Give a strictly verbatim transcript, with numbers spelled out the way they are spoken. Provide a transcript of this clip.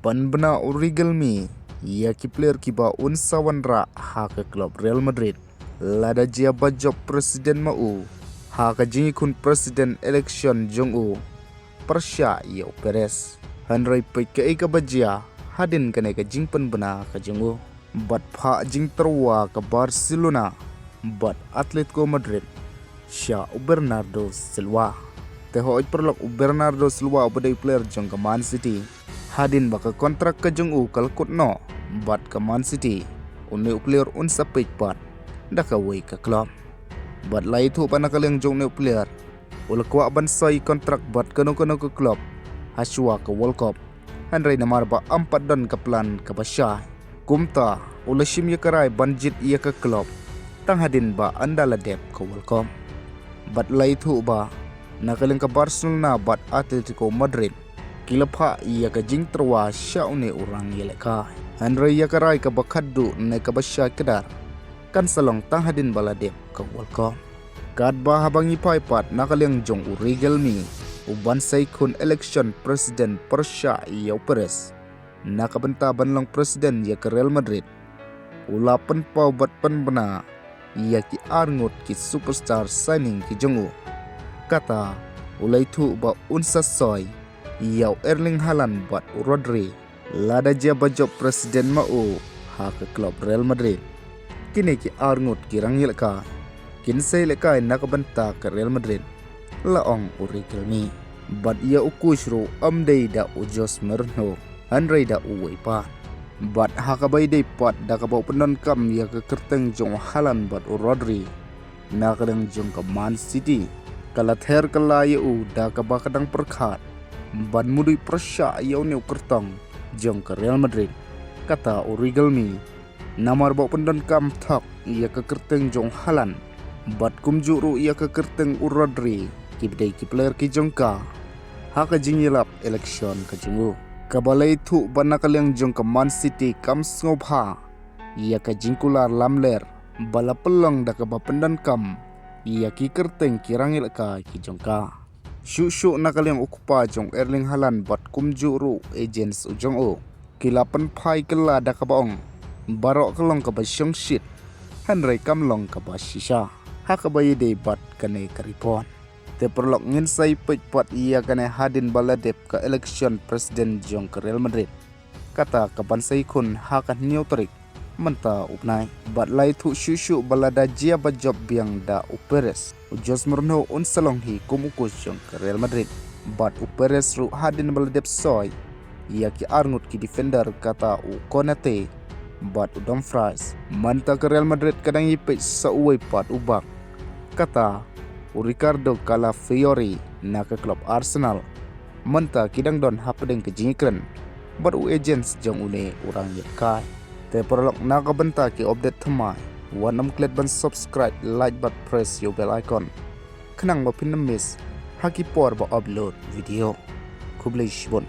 Pynbna u Reguilon ïa ki player kiba un sa wanrah ha ka club Real Madrid. Lada jia ba jop president ma u ha ka jingïakhun president election jong u pyrshah ïa u Perez. Hynrei peit kaei kaba jia hadien kane ka jingpynbna ka jong u. Bad phah jingtyrwa ka Barcelona bad Atletico Madrid sha u Bernardo Silva. Te hooid paralok, u Bernardo Silva uba dei u player jong ka Man City, hadien ba ka kontrak ka jong u ka la kut noh bad ka Man City, une u player un sa peit pat da kawei ka club. Bad la ïathuh ba na ka liang jong une u player u la kwah ban soi kontrak bad kano kano ka club hashwa ka World Cup. Hynrei namar ba ym pat don ka plan kaba shai, kumta u la shim ïa ka rai ban jied ïa ka club tang hadien ba ynda la dep ka World Cup. Bad la ïathuh ba na ka liang ka Barcelona bad Atletico Madrid ki la phah ïa ka jingtyrwa sha une u rangïalehkai. Hynrei ïa ka rai kaba khatduh ne kaba shai kdar kan sa long tang hadien ba la dep ka World Cup. Katba haba ngi phai pat na ka liang jong u Reguilon, u ban sa ïakhun election president pyrshah ïa u Perez na ka bynta ban long president ïa ka Real Madrid, u la pynpaw bad pynbna ïa ki arngut ki superstar signing ki jong u. Kata u la ïathuh ba un sa soi ïa u Erling Haaland bad u Rodri lada jia ba jop president ma u ha ka club Real Madrid. Kine ki arngut ki rangïalehkai kin sa ïalehkai na ka bynta ka Real Madrid, la ong u Reguilon. Bad ïa u coach ruh ym dei da u Jose Mourinho, hynrei da uwei pat. Bad ha kaba ïadei pat da kaba u pyndonkam ïa ka kyrteng jong u Haaland bad u Rodri na ka liang jong ka Man City, ka la ther kylla ïa u da kaba ka dang pyrkhat ban mudui pyrshah ïa une u kyrtong jong ka Real Madrid. Kata u Reguilon, namar ba u pyndonkam thok ïa ka kyrteng jong u Haaland bad kumjuh ruh ïa ka kyrteng u Rodri, kiba dei ki player ki jong ka, ha ka jingïalap election ka jong u. Kaba la ïathuh ba na ka liang jong ka Man City kam sngewbha ïa ka jingkular lamler ba la pynlong da kaba pyndonkam ïa ki kyrteng ki rangïalehkai ki jong ka. Shuh shuh na ka liang u kpa jong u Erling Haaland bad kumjuh ruh agents u jong u ki la pynphai kylla da kaba ong baroh ka long kaba shongshit, hynrei kam long kaba shisha, ha kaba ïadei bad kane ka report. Te paralok, ngin sa ïa peit pat ïa kane hadien ba la dep ka election president jong ka Real Madrid, kata ka ban sa ïakhun ha ka hynñiew tarik mynta u bnai. Bad la ïathuh shuh shuh ba lada jia ba jop biang da u Perez, u Jose Mourinho un sa long hi kum u coach jong ka Real Madrid. Bad u Perez ruh hadien ba la dep soi ïa ki arngut ki defender, kata u Konate bad u Dumfries, mynta ka Real Madrid ka dang ïa peit sa uwei pat u bak, kata u Ricardo Calafiori na ka club Arsenal. Mynta ki dang don hapdeng ka jingïakren bad u agents jong une u rangïalehkai. Te paralok, na ka bynta ki update thymmai, wat nym klet ban subscribe, like bad press ïa u bell icon, khnang ba phin nym miss ha ki por ba upload video. Khublei shibun.